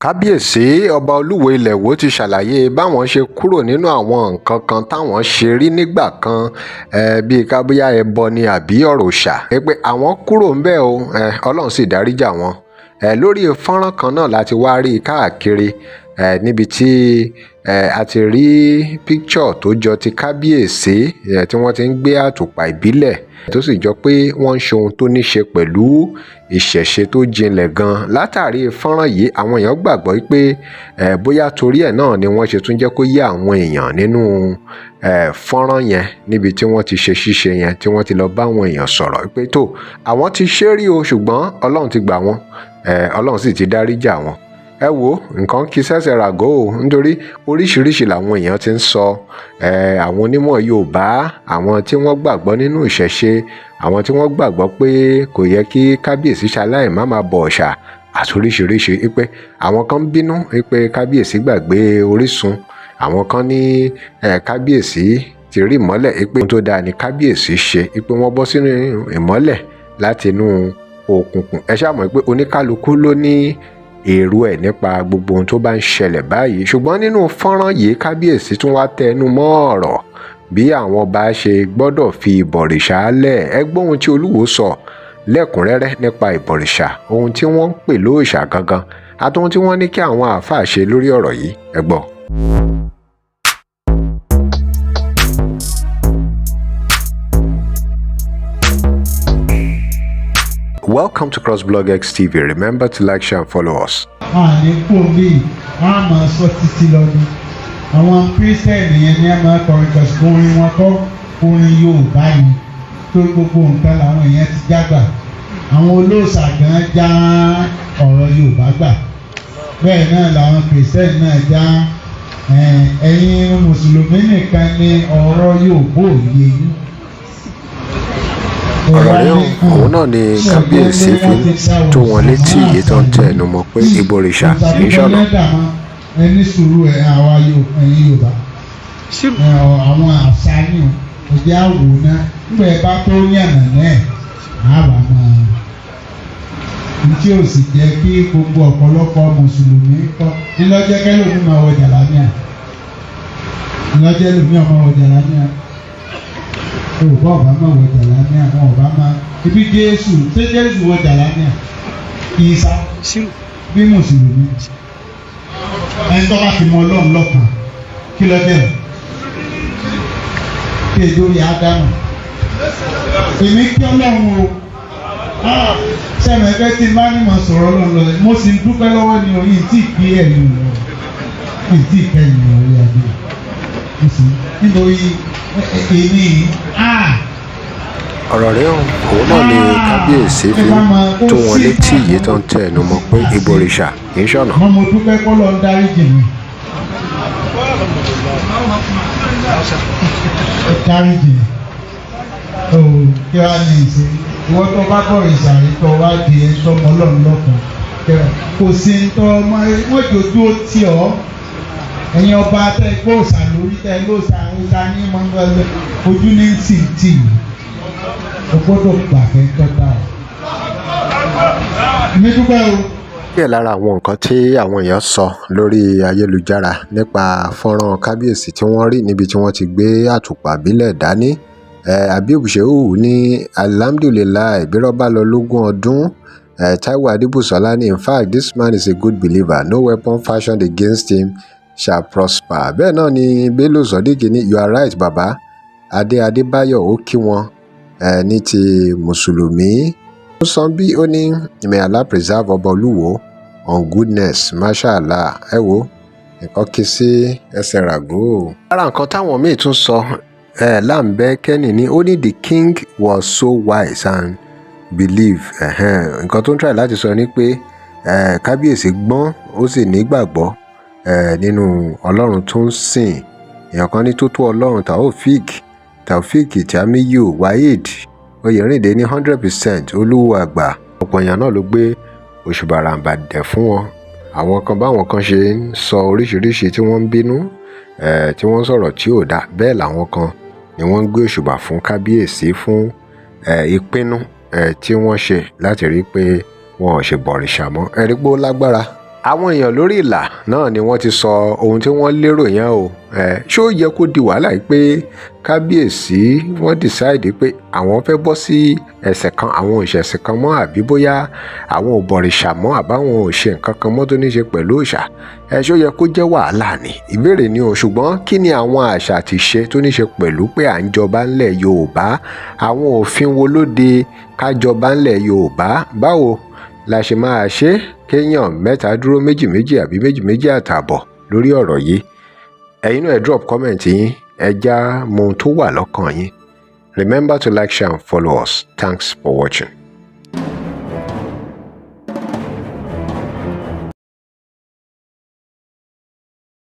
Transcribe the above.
Kábíyèsí ọba Olúwo ilé ìwọ ti ṣàlàyé báwọn ṣe kúrò nínú àwọn nǹkan kan táwọn ṣe rí nígbà kan, bíi ká bóyá ẹbọ ni àbí ọ̀rọ̀ òòṣà, pé àwọn kúrò ńbẹ̀ o. Ọlọ́run sì dáríjì àwọn. Lórí fọ́nrán kan náà láti wá rí i káàkiri, níbi tí a ti rí picture tó jọ ti kábíyèsí, tí wọ́n ti ń gbé àtùpà ìbílẹ̀, tó sì jọ pé wọ́n ń ṣe ohun tó ní ṣe pẹ̀lú ìṣẹ̀ṣe tó jinlẹ̀ gan. Látàrí fọ́nrán yìí, àwọn èèyàn gbàgbọ́ pé bóyá torí ẹ̀ náà ni wọ́n ṣe tún jẹ́ kó yé àwọn èèyàn nínú fọ́nrán yẹn, níbi tí wọ́n ti ṣe ṣíṣe yẹn, tí wọ́n ti lọ bá àwọn èèyàn sọ̀rọ̀ pé tó àwọn ti ṣe rí o, ṣùgbọ́n Ọlọ́run ti gbà wọ́n, Ọlọ́run sì ti dáríjì àwọn. Ẹ wo nǹkan kí sẹ́sẹ̀ ràgó o, nítorí oríṣiríṣi làwọn èèyàn ti ń sọ. Àwọn onímọ̀ Yorùbá, àwọn tí wọ́n gbàgbọ́ nínú ìṣẹ̀ṣe, àwọn tí wọ́n gbàgbọ́ pé kò yẹ kí kábíyèsí ṣaláì má máa bọ òòṣà àti oríṣiríṣi, pé àwọn kan ń bínú pé kábíyèsí gbàgbé orísun, àwọn kan ní kábíyèsí ti rí ìmọ́lẹ̀, pé ohun tó dáa ni kábíyèsí ṣe, pé wọ́n bọ́ sínú ìmọ́lẹ̀ láti inú òkùnkùn. Ẹ ṣáà mọ̀ pé oníkálukú ló ní èrò ẹ̀ nípa gbogbo ohun tó bá ń ṣẹlẹ̀ báyìí. Ṣùgbọ́n nínú fọ́nrán yìí, kábíyèsí tún wá tẹnu mọ́ ọ̀rọ̀ bí àwọn ọba ṣe gbọ́dọ̀ fi ìbọ̀rìṣà lẹ̀. Ẹ gbọ́ ohun tí Olúwo sọ lẹ́kùnrẹ́rẹ́ nípa ìbọ̀rìṣà, ohun tí wọ́n ń pè lóòṣà gangan, àti ohun tí wọ́n ní kí àwọn àáfàá ṣe lórí ọ̀rọ̀ yìí. Ẹ gbọ́. Welcome to CrossBlog X TV. Remember to like, share and follow us. Àní kò bí wọn á máa sọ títí lọ ni. Àwọn Kírísítẹ́nì yẹn ni a máa kọrin kan, orin wọn kọ́, orin Yorùbá ni tó. Gbogbo nǹkan làwọn èèyàn ti jágbà. Àwọn olóòṣà gan já ọ̀rọ̀ Yorùbá gbà, bẹ́ẹ̀ náà làwọn Kírísítẹ́nì náà já. Ẹ̀yin Mùsùlùmí nìkan ni ọ̀rọ̀ Yorùbá ò yé yín. Ọ̀rọ̀ rẹ̀ òun náà ni kábíyèsí fi ń tó wọn létí èyí tó ń tẹnu mọ́ pé ìbọ̀rìṣà kì í ṣọ̀nà. Ẹ ní sùúrù. Ẹ àwa ẹ̀yin Yorùbá, àwọn àṣà ni o ẹ jẹ́ àwò náà. Nígbà ẹ bá tó yànnà náà, á wà máa ntí ò sì jẹ́ kí gbogbo ọ̀pọ̀lọpọ̀ Mùsùlùmí kọ́ ńlọ́jẹ́ kẹ́lòmí máa wọ jàlámíà, ńlọ́jẹ́ lòmí ọmọ wọ jàlámíà. Yorùbá ọba máa wọ jàlámíà, wọn ọba máa ibi Jésù. Ṣé Jésù wọ jàlámíà? Kì í sá bí Mùsùlùmí. Ẹni tó bá ti mọ Ọlọ́run lọ́kàn, kí ló dé kí èdè orí Ádámù? Èmi kí Ọlọ́run o. Sẹ́mi ẹgbẹ́ tí n bá ní mo sọ̀rọ̀ Ọlọ́run lọ, mo sì ń dúpẹ́ lọ́wọ́ ni o. Yìí tí ì kí ẹ̀yìn o, yìí tí ì kẹ́yìn orí adé, mo sì nítorí èmi. Ọ̀rọ̀ rẹ̀ òun náà ni kábíyèsí fi ń tó wọn létí èyí tó ń tẹnu mọ́ pé ìbọ̀rìṣà kì í ṣọ̀nà. Mo dúpẹ́ kọ́lọ́ ń dáríjì mi, ó dáríjì mi o. Kí wàá ní ìṣe ìwọ tó bá bọ̀ ìsàrí tó wá di ẹni tó mọ Ọlọ́run lọ́kàn, kò sí ní tọ́ ọmọ wọ́n jòjú ó tì ọ́. Ẹ̀yin ọba tẹ́ gbọ́ òòṣà lórí, tẹ́ lóòṣà òòṣà ní mọ́ngàlẹ́, ojú ní sì tì í. O gbọ́dọ̀ gbà fẹ́ tọ́ta o. Èmi dúpẹ́ o. Díẹ̀ lára àwọn nǹkan tí àwọn èèyàn sọ lórí ayélujára nípa fọ́nrán kábíyèsí tí wọ́n rí níbi tí wọ́n ti gbé àtùpà ìbílẹ̀ dání. Habib Shehu ní alhamdulillahi, bírọ́ bá lọ lógún ọdún. Taiwo Adébùsọ́lá ní in fact, this man is a good believer, no weapon fashioned against him shall prosper. Bẹ́ẹ̀ náà ni Bello Sodiq ní you are right, baba. Adé Adébáyọ̀ ó kí wọn ní ti Mùsùlùmí. Ó sọ bí ó ní may Allah preserve Ọba Olúwo on goodness, mashallah. Ẹ wo nǹkan kí sí ẹsẹ̀ ràgó. Lára nǹkan táwọn míì tún sọ, Láǹbẹ́ Kenny ní ó ní the king was so wise and believe. Nǹkan tó ń try láti sọ ni pé kábíyèsí gbọ́n, ó sì nígbàgbọ́ nínú Ọlọ́run tó ń sìn. Èèyàn kan ní tó tó Ọlọ́run. Taofik Taofik Tamiyu Waheed Oyèrìndé ní 100% Olúwo àgbà. Ọ̀pọ̀ èèyàn náà ló gbé òṣùbà ràǹbàdẹ̀ fún wọn. Àwọn kan báwọn kan ṣe ń sọ oríṣiríṣi, tí wọ́n ń bínú, tí wọ́n ń sọ̀rọ̀ tí ò dáa, bẹ́ẹ̀ làwọn kan ni wọ́n ń gbé òṣùbà fún kábíyèsí fún ìpinnu tí wọ́n ṣe láti rí i pé wọn ò ṣe bọ̀rìṣà mọ́. Ẹ rí i pé ó lágbára. Àwọn èèyàn lórí ìlà náà ni wọ́n ti sọ ohun tí wọ́n lérò yẹn o. Ṣó yẹ kó di wàhálà yìí pé kábíyèsí wọ́n decide pé àwọn fẹ́ bọ́ sí ẹsẹ̀ kan, àwọn ò ṣẹ̀sìn kan mọ́, àbí bóyá àwọn ò bọ̀rìṣà mọ́, àbáwọn ò ṣe nǹkan kan mọ́ tó ní ṣe pẹ̀lú òòṣà? Ṣó yẹ kó jẹ́ wàhálà ni? Ìbéèrè ni o. Ṣùgbọ́n kí ni àwọn àṣà àti ìṣe tó ní ṣe pẹ̀lú pé à ń jọba ńlẹ̀ Yorùbá? Àwọn òfin wo ló de ká jọba ńlẹ̀ Yorùbá? Báwo la ṣe máa ṣe kéèyàn mẹ́ta dúró, méjì méjì àbí méjì méjì àtààbọ̀ lórí ọ̀rọ̀ yìí? Ẹ̀yin náà, ẹ drop comment yín, ẹ já mọ ohun tó wà lọ́kàn yín. Remember to like, share and follow us. Thanks for watching.